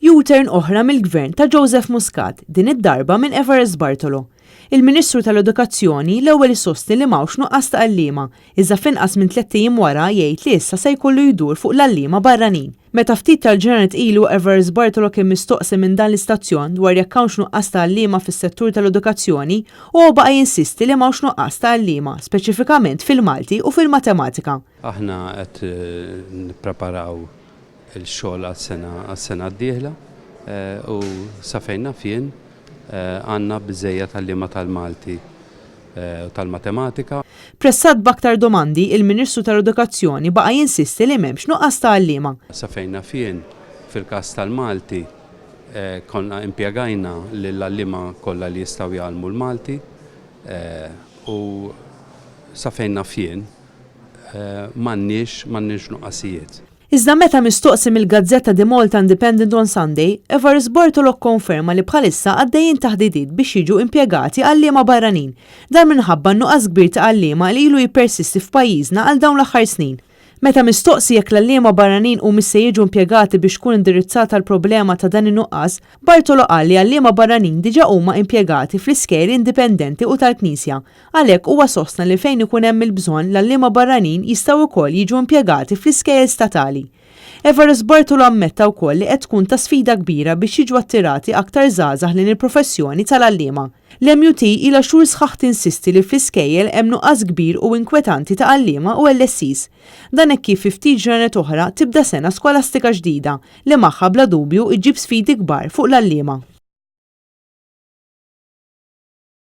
U-turn oħra mill-Gvern ta' Joseph Muscat, din id-darba minn Evarist Bartolo. Il-Ministru tal-Edukazzjoni l-ewwel isostni li m'hawnx nuqqas ta' għalliema, iżda f'inqas minn tlett ijiem wara jgħid li issa se jkollu jdur fuq l-għalliema barranin. Meta ftit tal-ġranet ilu Evarist Bartolo kien mistoqsi minn dan l-istazzjon dwar jekk hawnx nuqqas ta' għalliema fis-settur tal-edukazzjoni, huwa baqa' jinsisti li m'hawnx nuqqas ta' għalliema, speċifikament fil-Malti u fil-Matematika. Aħna qed nippreparaw il-xogħol għas-sena għas-sena d-dieħla u sa fejn naf jien għandna biżżejjed għalliema tal-Malti u tal-Matematika. Pressat b'aktar domandi, il-Ministru tal-Edukazzjoni baqa' jinsisti li m'hemmx nuqqas ta' għalliema. Sa fejn naf jien, fil-każ tal-Malti konna impjegajna lill-għalliema kollha li jistgħu jgħallmu l-Malti u sa fejn naf jien m'għandniex m'għandniex nuqqasijiet. Iżda meta mistoqsi mill-gazzetta The Malta Independent on Sunday, Evarist Bartolo kkonferma li bħalissa għaddejjin taħdidiet biex jiġu impjegati għalliema barranin. Dan minħabba n-nuqqas kbir ta' għalliema li ilu jippersisti f'pajjiżna għal dawn l-aħħar snin. Meta mistoqsi jekk l-għalliema barranin humiex se jiġu impjegati biex tkun indirizzata l-problema ta' dan in-nuqqas, Bartolo qal li għalliema barranin diġà huma impjegati fl-iskejjel indipendenti u tal-Knisja Għalhekk huwa sostna li fejn ikun hemm il-bżonn l-għalliema barranin jistgħu wkoll jiġu impjegati fl-iskejjel statali. Evarist Bartolo ammetta wkoll li qed tkun ta' sfida kbira biex jiġu attirati aktar żgħażagħ lejn il-professjoni tal-għalliema. L-MUT ilha xhur sħaħ tinsisti li fl-iskejjel hemm nuqqas kbir u inkwetanti ta' għalliema u LSEs. Dan hekk kif fi ftit ġranet oħra tibda sena skolastika ġdida li magħha bla dubju ġġib sfidi kbar fuq l-għalliema.